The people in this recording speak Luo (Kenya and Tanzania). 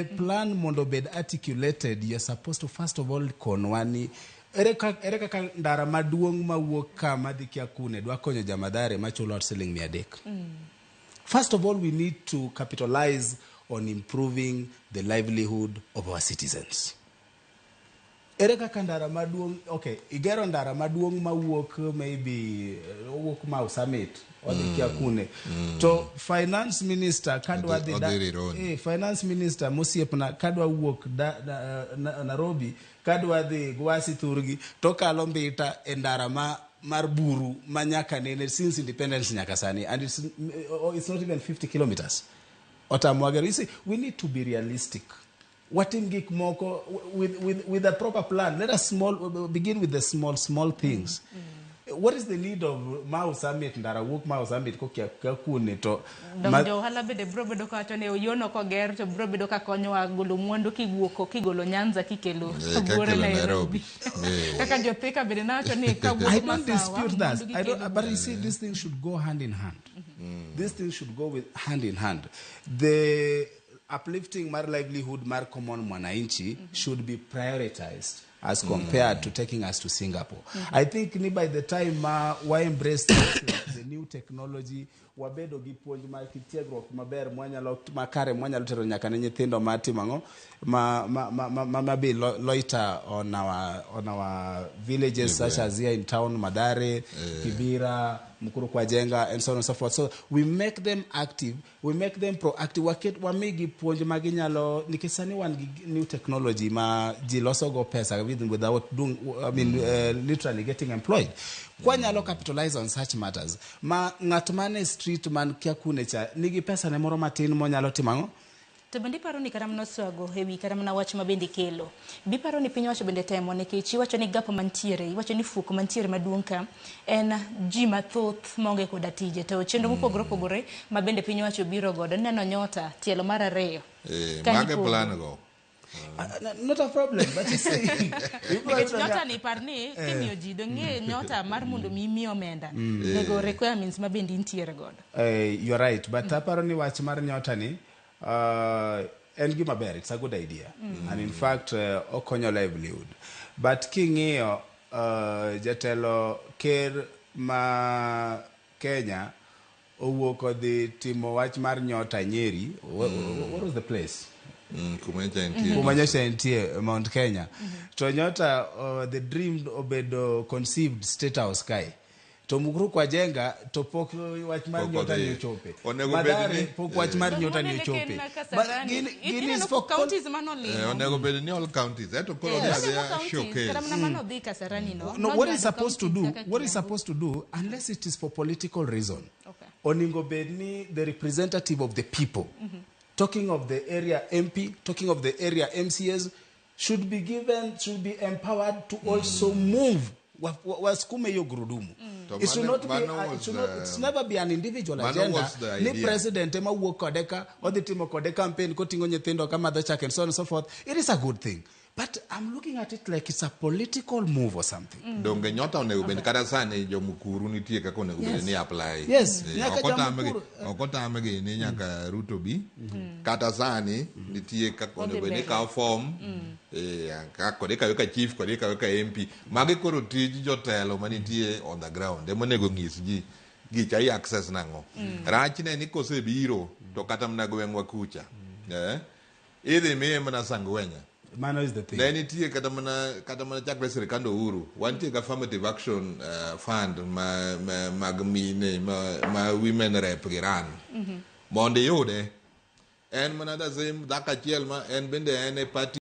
Plan mondo obed articulated, you're supposed to first of all konwa ni ere kaka ndara maduong' mawuok ka madhi kia kune dwa konyo Jamathare machulo ot siling 300. First of all, we need to capitalize on improving the livelihood of our citizens. Ere kaka ndara maduong', okay, igero ndara maduong' mawuok maybe owuok Mau Summit odhi kia kune, to finance minister kadwa dhi Odhi Rironi. Finance minister mosiepna kadwa wuok Nairobi kadwa dhi Gwasi thurgi to kalo Mbita e ndara ma mar buru ma nyaka nene since independence nyaka sani, and it's not even 50 kilometers otamwa gero. You see, we need to be realistic. Watim gik moko with a proper plan. Let us small begin with the small small things. What is the need of Mau Summit, ndara wuok Mau Summit kokia kune to Dong jo ohala bende biro bedo kawacho ni yono koger to biro bedo ka konyowa golo mwandu kiwuok kigolo Nyanza kikelo buore kakelo Nairobi. Nairobi. Kaka jothika bende nawacho ni kawuok I don't Masawa, dispute that. mwandu I don't, gikelo but you see, these things should go hand in hand. These things should go with hand in hand. The uplifting mar livelihood mar common mwananchi should be prioritized as compared to taking us to Singapore. I think ni by the time ma wa embrace the new technology, wabedo gi puonj mar tiegruok maber mwanyalo makare mwanyalo tero nyaka ne nyithindo ma timo ang'o ma be loiter on our villages, such as here in town, Mathare, Kibera, Mukuru kwa Njenga and so on and so forth. So we make them active, we make them proactive, waket wamigi puonj ma ginyalo, nikech sani wan gi new technology ma ji loso go pesa without doing, I mean, literally getting employed. Kwanyalo capitalize on such matters ma ng'at man e street man kia kune cha nigi pesa ne moro matin monyalo timo ang'o. To bende iparo ni kata mana Oswago ewi kata mana wach ma bende kelo biparo ni piny owacho bende temo, nikech iwacho ni gap mantiere, iwacho ni fuok mantiere maduong' ka en ji mathoth maonge koda tije, to chenro mopogore opogore ma bende piny owacho biro godo ineno nyota tielo mar ariyo Ka mage nipogo. Plan go. Not a problem, but you see, Nikech nyota ni par ni kimiyo ji dong'e nyota mar mondo mi imi omenda nego requirements ma bende intiere godo. You are right, but aparo ni wach mar nyota ni en gima ber, it's a good idea. And in fact, okonyo livelihood. But king'iyo jatelo ker ma Kenya owuok odhi timo wach mar nyota Nyeri. What was the place? Kuma nyocha nitie. Kuma nyocha nitie Mount Kenya. To nyota the dream obedo conceived State House kae. To Mukuru kwa Njenga to pok wach mar Pok nyota ni odhi. ochope. Onego bed Mathare pok wach mar nyota ni Donge ochope. ken But Kasarani. gini Ineno is for counties manolimo. Onego bed ni all counties eto koro Yes. odhi Onemo adhiya counties, showcase. kata mana manodhi Kasarani no. No, what is Nonywando supposed to do, counties kaka what is Kiambu. supposed to do, unless it is for political reason, oningo bed ni the representative of the people, talking of the area MP, talking of the area MCAs, should be given, should be empowered to also move wasukume hiyo gurudumu. To It should not be, mano it was should not, the- it's never be an individual mano agenda was the ni idea. President ema wuok kode ka odhi timo kode campaign koting'o nyithindo ka madho chak and so on and so forth. It is a good thing, but I'm looking at it like it's a political move or something. Donge nyota onego bed kata sani jomukuru nitie kaka onego bed ni apply. Nyaka Ok otamgi Jamukuru. Ok otamgi ni nyaka Ruto bi kata sani nitie kaka Odhi onego bed ni mbele. kawo form, kod ikawe ka chief kod ikawe ka MP. Magi koro tij jotelo manitie on the ground ema onego nyis ji gicha i access nang'o. Rachne ni kosebiro to kata mana gweng'wa kucha idhi miye mana sangwenya. Mano is the thing. Ne nitie kata mana chakre sirikand Uhuru wantie gi affirmative action fund ma mag mine ma women rep gi ran mondo iyude en mana the same dhako achiel ma en bende en e party.